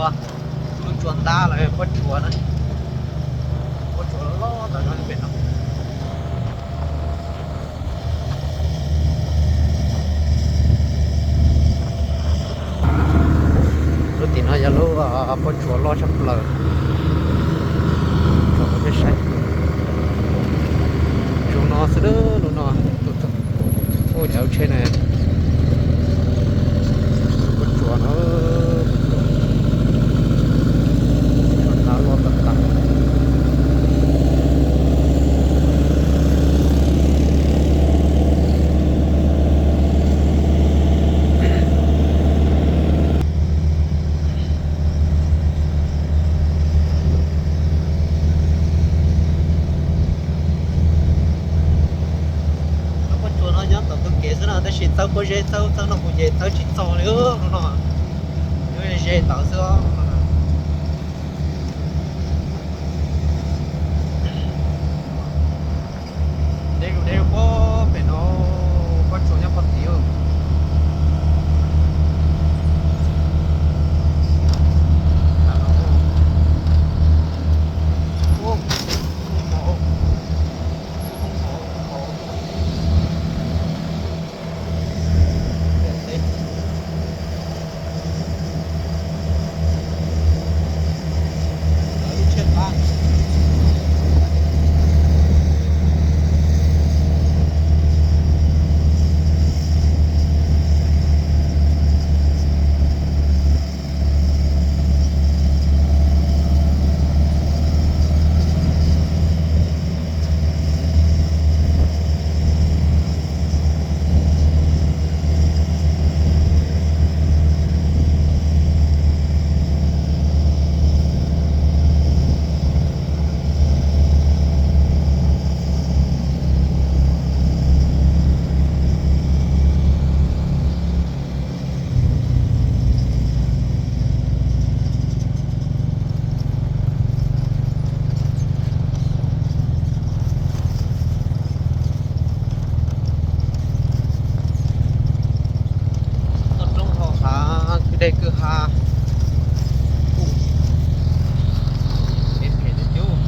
Lub tsua ntab los pob tsuas na, pob tsuas loj loj tawm no pem no. Lub tim no yog lub pob tsuas loj tshaj plaws. Tsom rau peb saib. Zoo no xwb, lub no. Ua cov tsheb na, pob tsuas no, tsua ntab loj tag tag. Lub pob tsuas no nyob tom ntug kev xwb no, tab sis txawb pob zeb, txawb txawb no kuv ces txawb tsis txog li lub no. Nyob ze ze ntawd xwb. Deb zus deb zus pob pem no, pob tsuas nyob pob tid. Toj roob ho hav kwj deg kwj ha. Phem phem tiag tiag.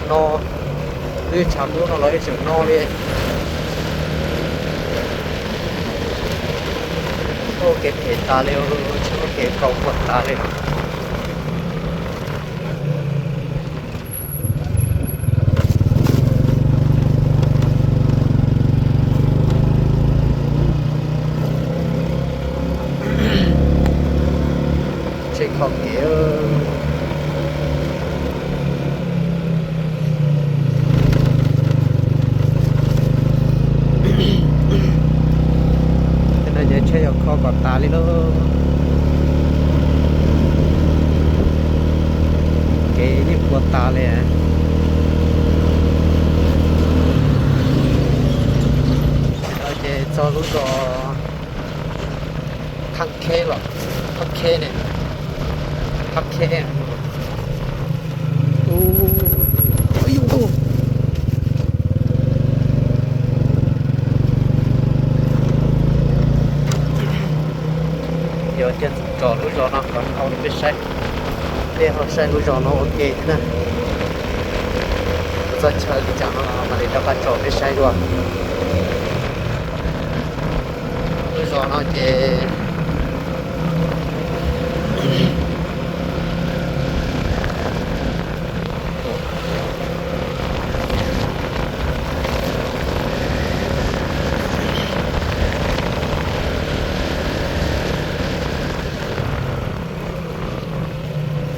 No, twb tshav kub no los yeej tseem no li. Ua kev phem tas li, tsis muaj kev kaus puas tas li. Tsheb kho kev. Tej no ces tsheb yuav kho kom tas li lauj. Kev yeej puas tas li. Ces txog lub zos Thaj Kheb los, Thaj Kheb ne, Thaj Kheb. Yog tias tso lub zos no kom tau rau peb saib, peb ho saib lub zos no ua ke thiab na. Txoj chaw li cas no mam li rov qab tso peb saib dua. Lub zos no ces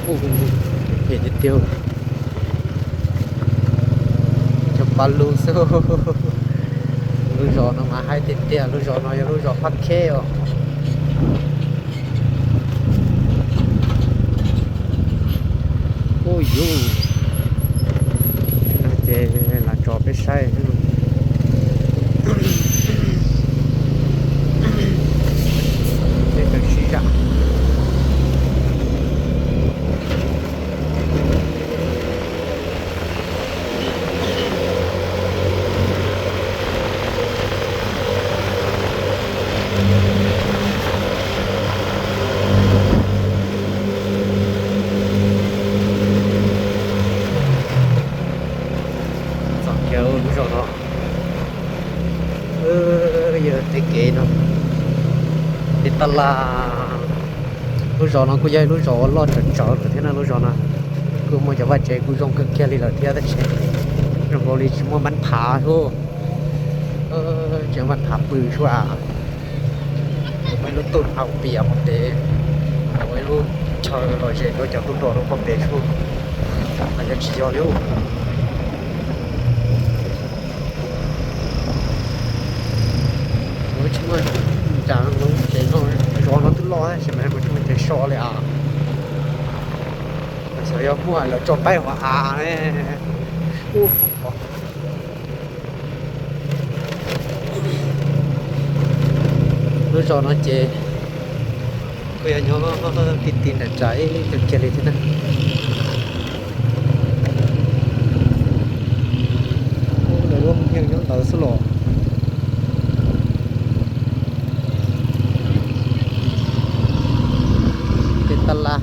Ub, phem tiag tiag. Cov pa lug xwb. Lub zos no mas haib tiag tiag, lub zos no yog lub zos Phab Kheb os. Ub yus, ces los tso peb saib. Peb kawm sib zam. Txoj kev lub zos no, yog tej kev no, tej tab laj. Lub zos no kuj yog ib lub zos uas loj tsawv tsawv lawm thiab na. Lub zos no kuj muaj cov vaj tsev kuj zoo kawg kiag li lawm thiab tab sis zoo nkaus li tsis muaj npab phav thiab. Tseem npab phav pw sua, muaj ib lub tuj hauv pias hauv pes, muaj ib lub chaw lom zem rau cov tub rog rau hauv pes sua, los yog tsis yog li. Kuv tsis muaj, tsam lub tsev no, zos no twb loj tab sis mas kuv tsis muaj tsev so li as. Xyov yog muaj lawv tso paib hauv av ne. Ub, lub zos no ces kuj yog nyob ti ti nram tsam ib tug kiag li thiab na. Ub, lawv lub yeej nyob ntawd xwb los. Tej tab laj,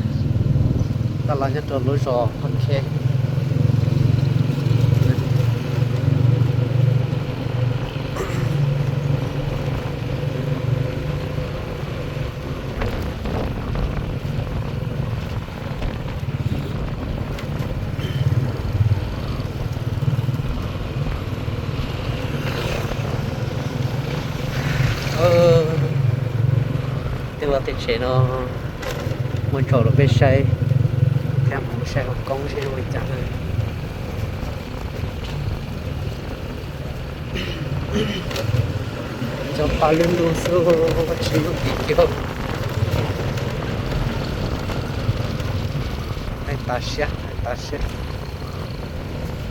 tab laj nyob rau lub zos Phab Kheb. Tej vaj tej tsev no muab tso rau peb saib, thiab mus saib hauv koob seb zoo li cas na. Cov pa lug lug xwb tsis yooj yim kiag. Hais tas siab, hais tas siab.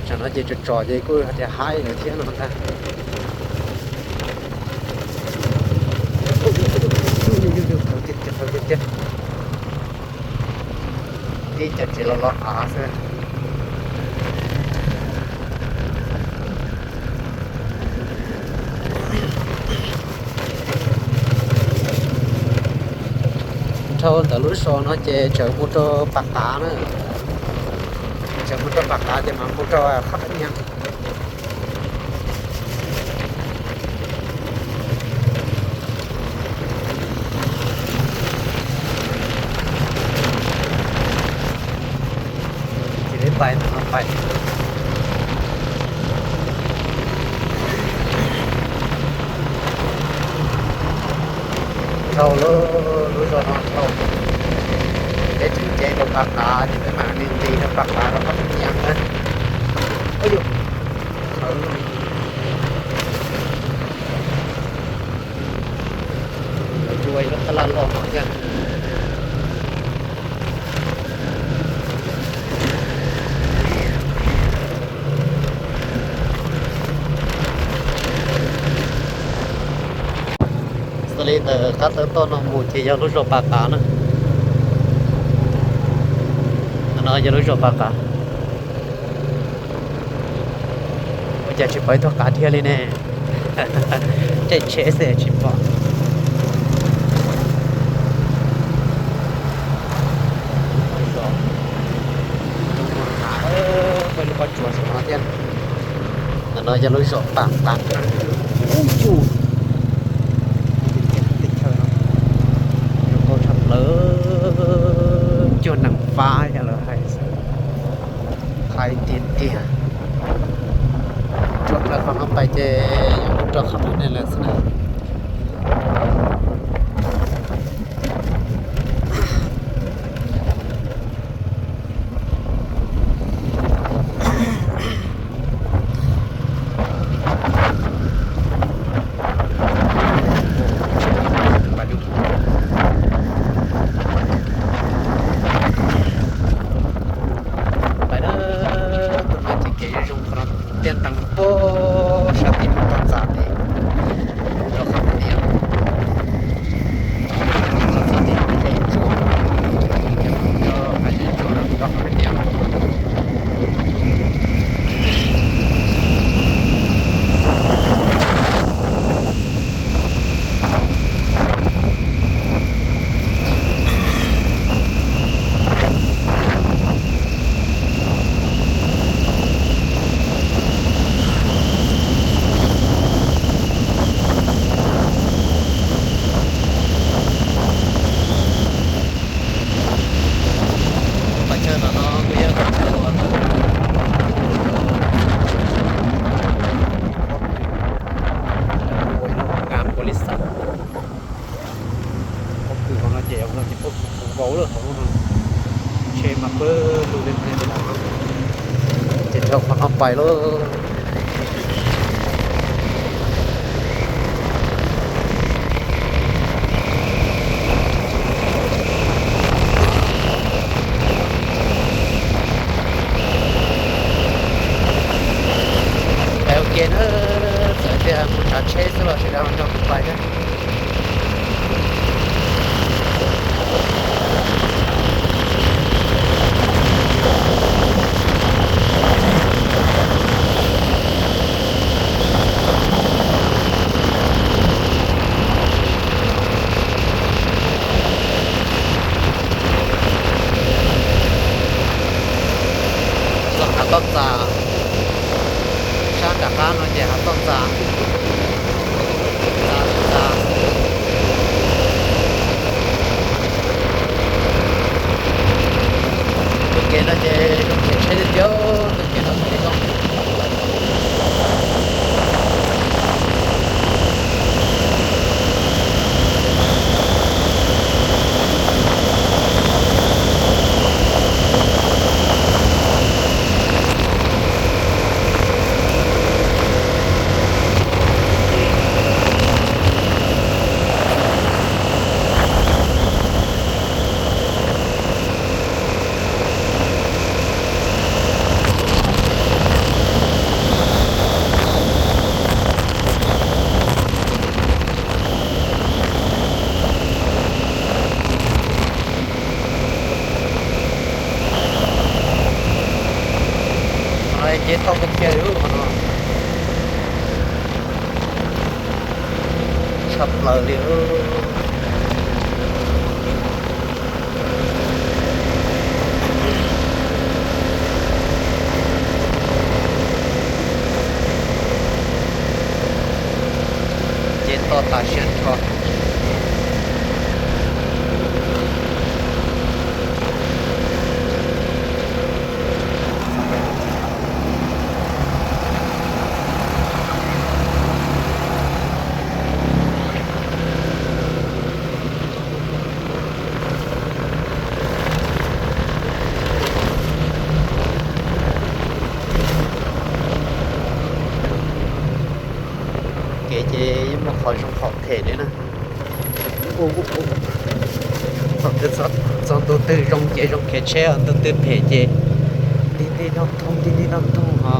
Tsam no ces tsom tsom ces kuj hais tias haib lawm thiab no ntag. Thaum tiag tiag, thaum tiag tiag. Ib cov tsev los los av xwb. Dhau ntawm lub zos no ces tseem mus rau Pas Qav na. Tseem mus rau Pas Qav ces mam mus rau Qhov Paj Nyiag. Ces peb pais ntawm no pais. Dhau lub, lub zos no dhau. Peb tseem ceev rau Pas Qav ces peb mam li nqis rau Pas Qav rau Qhov Paj Nyiag na. Ub yus, sawv li. Lawv tua ib lub tab laj loj no thiab. Xws li ntawm qab taw toj no mus ces yog lub zos Pas Qav na. No yog lub zos Pas Qav. Ua cas tsis pom ib tug qav dhia li ne? Caij tsheb xwb tsis pom. Peb lub pob tsuas saum no thiab. Ntawm no yog lub zos Pas Qav. Ub yus, teb chaws no zoo nkauj tshaj plaws, cuag neeg fab yog lawv hais xwb. Hais tiag tiag. Tsuas raws qhov no pais ces yuav mus rau qhov pem ne lawm xwb na. Pais lauj. Pais ua ke na, txawm tias mus tsav tsheb xwb los sawv daws nrog kuv pais thiab. Txog hav toj ntxas, sab nram qab no ces hav toj ntxas. Tus kev no ces zoo khiav tsheb tiag tiag, tus kev no tus kev zoo. Ces tau kawg kiag li qhov no, tshaj plaws li. Ces toj tas siab nrho. Kev ces yeej muaj qhov zoo qhov phem li na. Thaum twg txog ntu twg zoo ces zoo khiav tsheb, ntu twg phem ces nti nti nrog thooj nti nti nrog thooj ho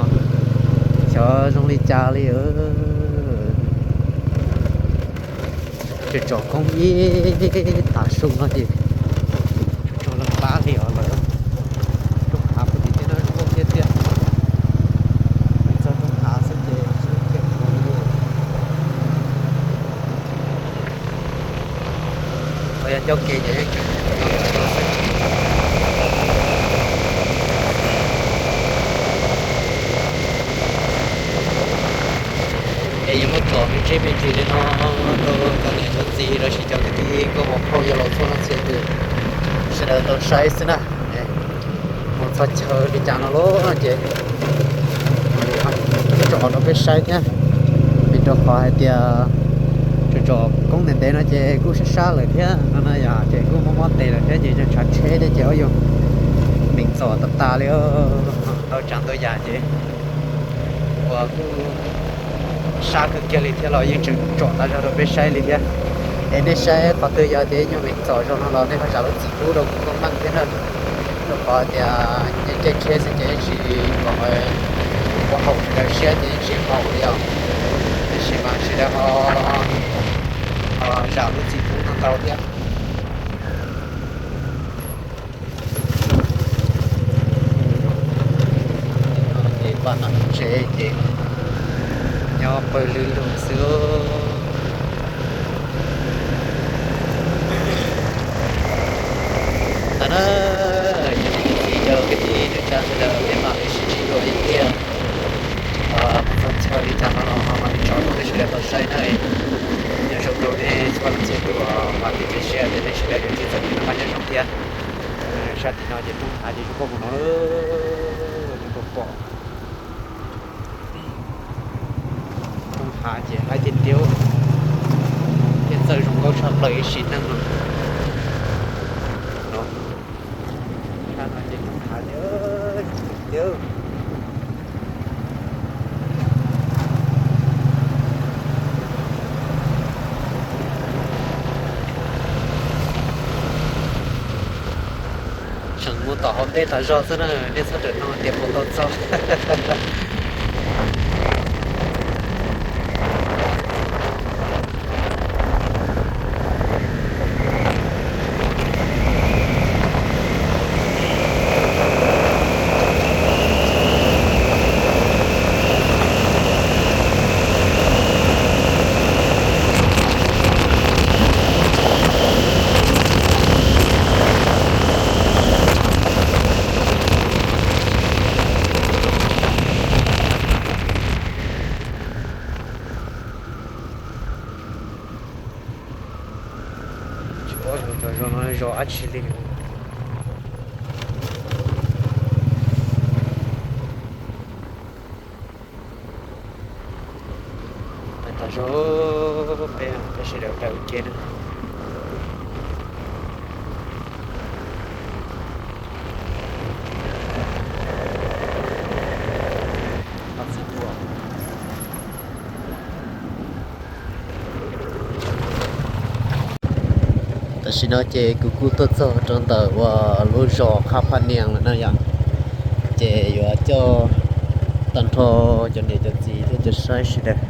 xyov zoo li cas li. Tseem tsom koob ib tav su no ces tsaug tsaug laj laj li os lawm. Rooj hav puag tim tej no zoo nkauj tiag tiag. Txog rooj hav xwb ces sib kiag mus li. Yog coj kev ces yeej tseem Es yuav muab tsom me ntsis me ntsis li no rau cov niam cov txiv los sis cov kwv tij nkauj muam phauj yawg laus txhua leej txhia tus sawv daws tau saib xwb na. Mus txog chaw li cas no lawm no ces mam li tsom rau peb saib thiab. Vim rau qhov hais tias tsom tsom koob ntev ntev no ces kuj sab sab lawm thiab no na yom, ces kuj mob mob tes lawm thiab ces yog tshav tsheb thiab ces ua yus meem txom tas tas li. Ntau tsav ntau yam ces uas kuj sab kawg kiag li thiab los yeej tseem tsom tas zog rau peb saib li thiab. Es nej saib qhov twg yog tias ib nyuag meem txom zoo no los nej ho zam lub txim pub rau kuv nkauj Meej thiab na. Rau qhov tias nyob caij tsheb xwb ces yeej tsis pom, ua haum sawv daws siab ces yeej tsis haum li os. Tiam sis mas sawv daws ho zam lub txim pub ntau ntau thiab. Ces paj nam tsev ces nyob pawg lwg lug xwb. Ntawd na, cov niam cov txiv cov kwv tij neej tsa sawv daws peb mam li sib ntsib dua ib pliag. Txog chaw li cas no los mam li tso rau peb sawv daws tau saib na. Nyob zoo rau nej txhua leej txhua tus, vam thiab cia siab tias nej sawv daws yuav ntsib txoj kev noj qab nyob zoo thiab. Sab tim no ces roob hav ces zoo nkauj mus no, zoo nkauj pom. Roob hav ces haib tiag tiag, thiab txawj zoo nkauj tshaj plaws ib sim neej no. Sab no ces roob hav tiag tiag. Dej tas zog xwb na, nej txhob rawm no tias puas tau txog. Tsis paub cov zos no zos dab tsi li. Pais tom zos peb, peb sawv daws pais ua ke na. Tam sim no ces kuv kuj tuaj txog rau ntawm uas lub zos Qhab Phaj Nias lawm na yom. Ces yuav coj tag nrho cov niam cov txiv thiab cov saib sawv daws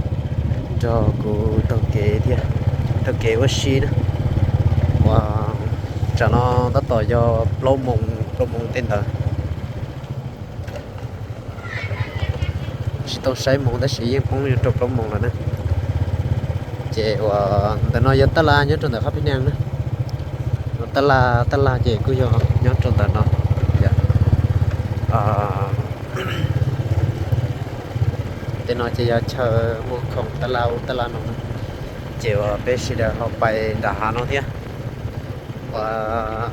nrog kuv taug kev thiab, taug kev ua si na. Uas tsam no tab tom yog plaub moos, plaub moos tej ntawd. Tsis tau saib moos tab sis yeej poob rau plaub moos lawm na. Ces uas ntawm no yog tab laj nyob rau ntawm Qhab Phaj Nias na. Tab laj, tab laj ces kuj yog nyob rau ntawm no. Tej no ces yog chaw muag khoom tab laj ub tab laj no na. Ces uas peb sawv daws ho pais nram hav no thiab. Uas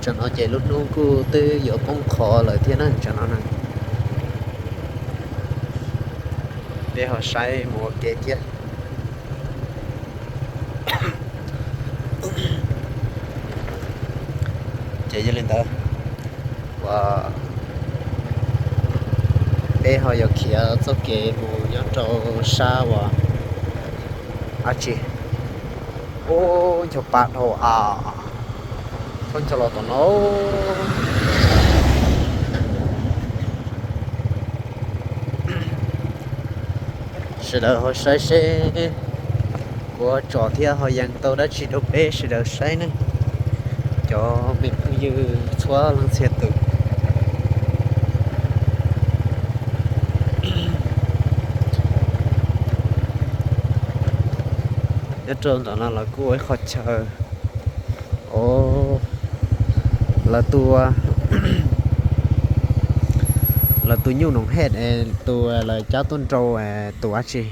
tsam no ces lub hnub kuj twb yuav poob qho lawm thiab na tsam no na. Peb ho saib mus ua ke thiab. Ces yog li ntawd, uas peb ho yuav khiav txoj kev mus nyob rau sab uas dab tsi. Ub, ncho pa dhau a, txhob ncho los tom no. Sawv daws ho saib seb kuv ho tsom thiab ho yees tau dab tsi rau peb sawv daws saib ne, cov me phooj ywg txhua leej txhia tus. Nyob rau ntawm no lawv kuj ua ib qho chaw, o, lawv tus, lawv tus nyuj noom hej, tus lawv cab tuaj nrau, tus dab tsi,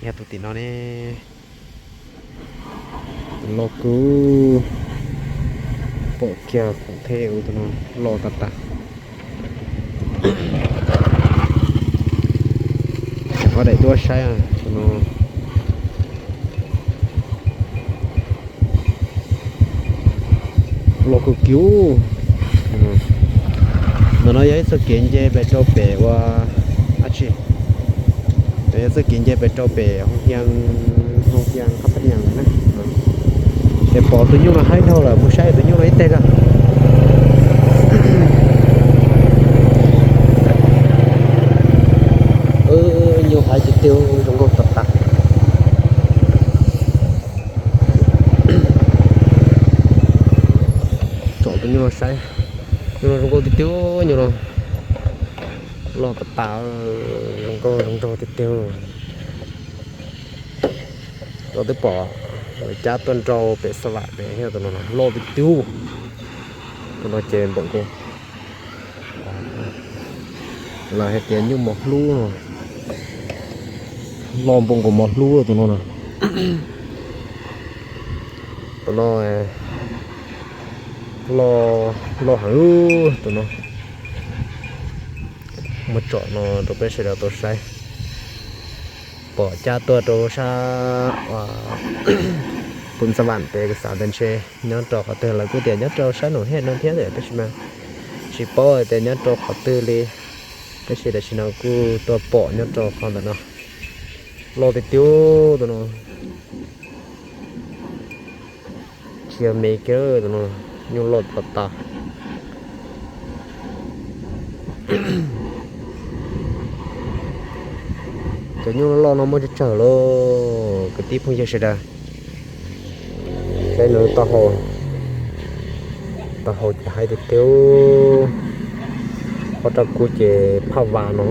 yog tus tim no ne. Tus loj kub, pom kiag khoom thej ua tus no loj tag tag. Ob daim duab saib tus no. Loj kawg kiag. Ntawm no yog ib txoj kev nce pem rau pem ua dab tsi, yog txoj kev nce pem rau pem hoo hias, hoo hias Qhab Phaj Nias na. Ces pom tus nyuj no haib dhau lawm, mus saib tus nyuj no ib teg na. Nyuj haib tiag tiag, zoo nkauj tag tag. Tsom tus nyuj no saib, nyuj no zoo nkauj tiag tiag, nyuj no loj tag tag, zoo nkauj zoo nraug tiag tiag. Tus twb pom cab tuaj nrau pem Xa Vam pem thiab, tus no loj tiag tiag. Tus no ces npaum nkaus, lawv hais tias nyuj mos hlub no, loj npaum nkaus mos hlub tus no na. Tus no loj, loj heev tus no. Muab tsom no rau peb sawv daws tau saib. Pom cab tuaj rau sab pem Xa Vam pem, kuv xav tias ntshe nyob rau qhov twg, lawv kuj tias nyob rau sab Noom Hej no thiab tab sis mas tsis paub tias nyob rau qhov twg li. Tab sis tam sim no kuj tuaj pom nyob rau qhov ntawm no. Loj tiag tiag tus no. Kiag me kiag tus no, nyuj loj tas tas. Cov nyuj loj no muaj tsawg tsawg lauj kwv tij phooj ywg sawv daws. Saib nws taub hau, taub hau ces haib tiag tiag, ob rab kub ces phaj vas no.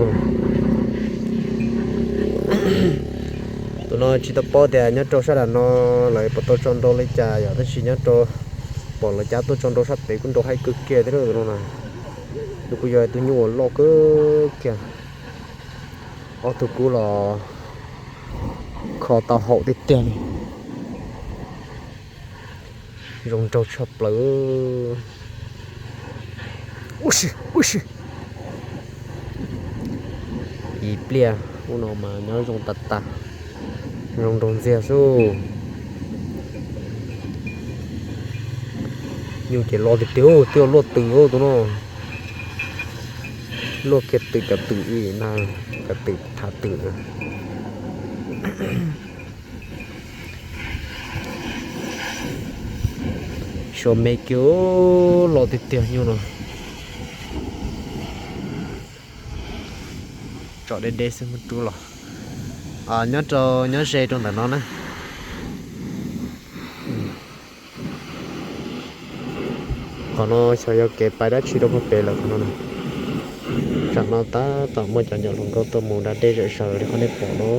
Tus no tsis tau paub tias nyob rau sab dam no lawv puas tau tso nrau li cas yom, tab sis nyob rau pom lawv cab tuaj tso nrau sab pem kuj nrau haib kawg kiag thiab tus no na. Nws kuj yog tus nyuj uas loj kawg kiag, ob tug kub los kho tau haum tiag tiag li. Zoo nraug tshaj plaws. Ub si, ub si. Ib pliag ub no mas nyob zoo tas tas, zoo nraug ntxiag xwb. Nyuj ces loj tiag tiag, twb luaj twm tus no. Luaj kiag twm cov twm ib na, cov twm thav twm. Suav me kiag, loj tiag tiag nyuj no. Tsom deb deb xwb muab rub los. Nyob rau, nyob ze rau ntawm no na. Qhov no xyov yog kev pais dab tsi rau puag pem lawm qhov no na. Tsam no tab tom muaj cov nyuam hluas nkauj tuaj mus da dej zom zaws li qhov nej pom no.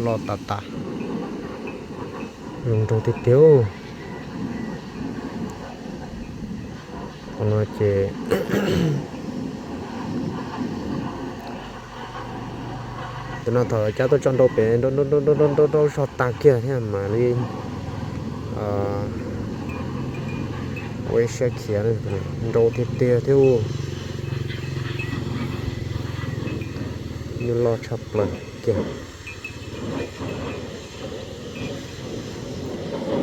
Loj tas tas, zoo nraug tiag tiag. Qhov no ces tus no thaum cab tuaj tso nrau pem nrau nrau nrau zog tag kiag thiab mam li ua ib siab khiav, nrau tiag tiag thiab. Nyuj loj tshaj plaws kiag.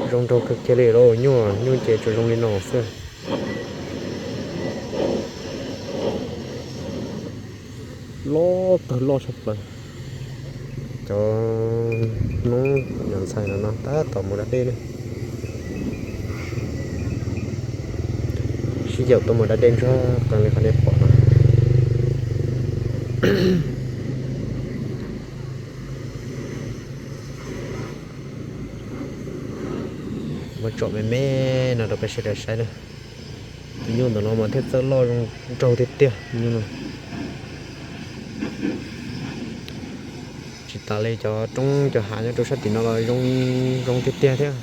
Zoo nraug kawg kiag li lauj, nyuj, nyuj ces tsuas zoo li no xwb. Loj tawg loj tshaj plaws. Cov hnub yog ntxhais no no tab tom mus da dej ne. Sib yaum tuaj mus da dej ntsuag qees li qhov nej pom no. Muab tsom me me no rau peb sawv daws saib na. Tus nyuj ntawm no mas thiaj txawj loj zoo nraug tiag tiag nyuj no. Tsis tas li cov roob cov hav nyob rau sab tim no los zoo zoo tiag tiag thiab.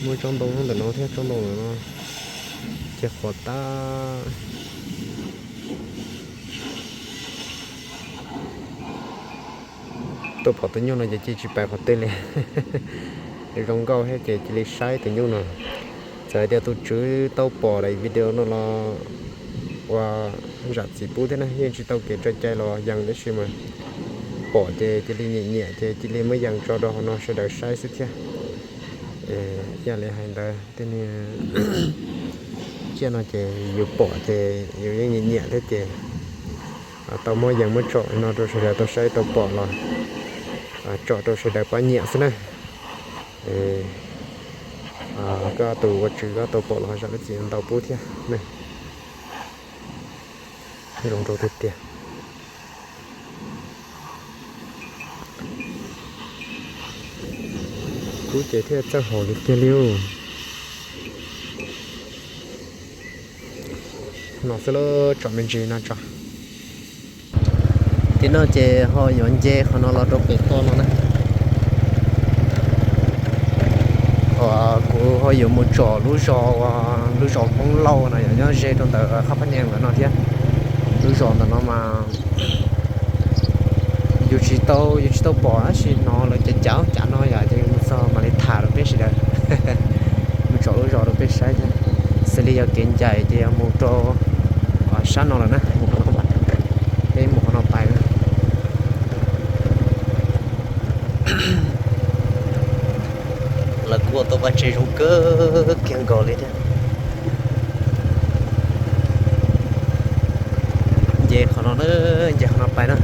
Muaj tsob ntoo ntawm no thiab tsob ntoo ntawm no ces qhuav tag. Tuaj pom tus nyuj no ces cia tsis pais qhov twg li. Zoo nkauj thiab ces cia li saib tus nyuj no. Txawm hais tias tus tswv tau pom daim video no los ua zam txim pub thiab na, yeej tsis tau kev tso cai los yees tab sis mas pom ces cia li nyiam nyiam ces cia li muab yees tso rau hauv no sawv daws saib xwb thiab. Ib yam li hais ntawd tej niag tsiaj no ces yus pom ces yus yeej nyiam nyiam thiab ces tau muab yees muab tsom no rau sawv daws tau saib tau pom los tsom rau sawv daws pab nyiam xwb na. Koj tus ua tswv koj tau pom los zam lub txim ntau pub thiab ne. Zoo nraug tiag tiag. Kub ces thiaj txawj haum li tiag li. No xwb los tsom me ntsis no tso. Tim no ces ho yuav nce qhov no los rau pem toj no na. Kuv ho yuav mus tsom lub zos, lub zos Hmoob Lauj no yog nyob ze rau ntawm Qhab Phab Nyees ntawm no thiab. Lub zos ntawm no mas yus tsis tau, yus tsis tau pom tab sis hnov lawv cav cav cav no yom, ces mus txog mam li tham rau peb sawv daws. Mus tsom lub zos rau peb saib thiab. Xws li yog kev ncaim ces yog mus rau sab no lawm na, mus qhov no, peb mus qhov no pais na. Lawv kuj ua tau vaj tse zoo kawg kiag nkaus li thiab. Nce qhov no na, nce qhov no pais na.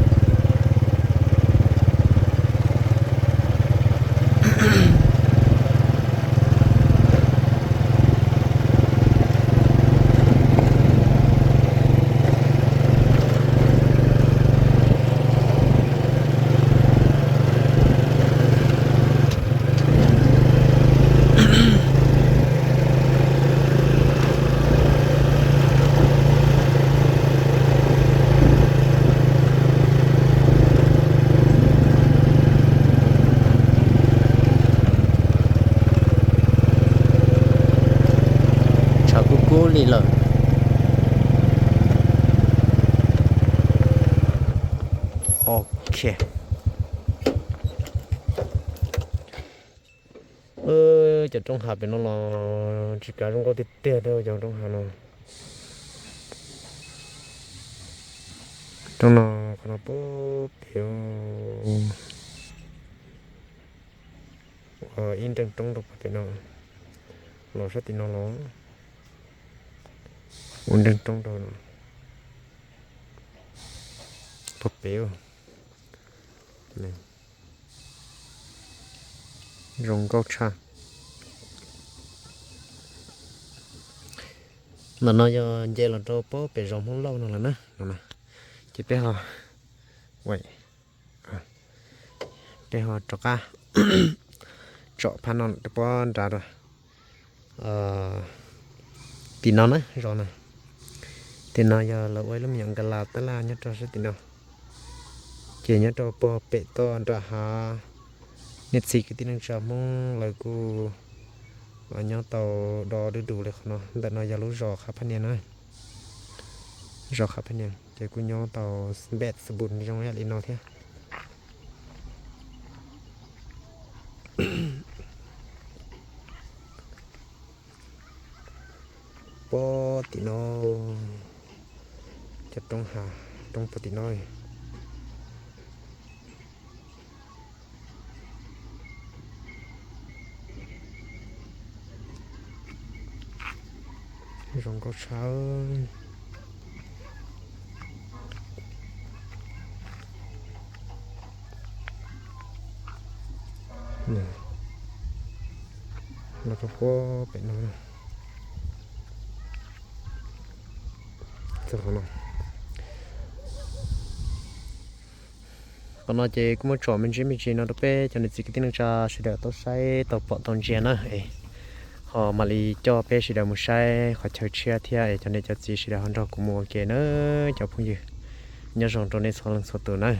Ub li lawm. Ok. Cov roob hav pem no los tsis kav zoo nkauj tiag tiag thiab cov roob hav no. Roob no qhov no puag pem, ua ib nreeg roob rau pem no, los sab tim no los ua nreeg roob rau no, puag pem. Zoo nkauj tshaj. Ntawm no yog nce los rau puag pem zos Hmoob Lauj no lawm na. Ces peb ho, peb ho rov qab tsom phab no rau puag nrad rau tim no na, zos na. Tim no yog lawv ua ib lub me nyuam nkas las tab laj nyob rau sab tim no. Ces nyob rau puag pem toj nram hav, niam txiv kwv tij neej tsa Hmoob lawv kuj nyob tau do dub dus li qhov no. Ntawm no yog lub zos Qhab Phaj Nias na, zos Qhab Phaj Nias ces kuj nyob tau npej xabus zoo ib yam li no thiab. Puag tim no, cov roob hav, roob puag tim no. Zoo nkauj tshaj. Los rau puag pem no, txog qhov no. Qhov no ces kuj muab tsom me ntsis me ntsis no rau peb cov niam txiv kwv tij neej tsa sawv daws tau saib tau pom tau ntsia na. Ho mam li coj peb sawv daws mus saib qhov chaw tshiab thiab es cov niam cov txiv sawv daws ho nrog kuv mus ua ke na cov phooj ywg. Nyob zoo rau nej txhua leej txhua tus nawb.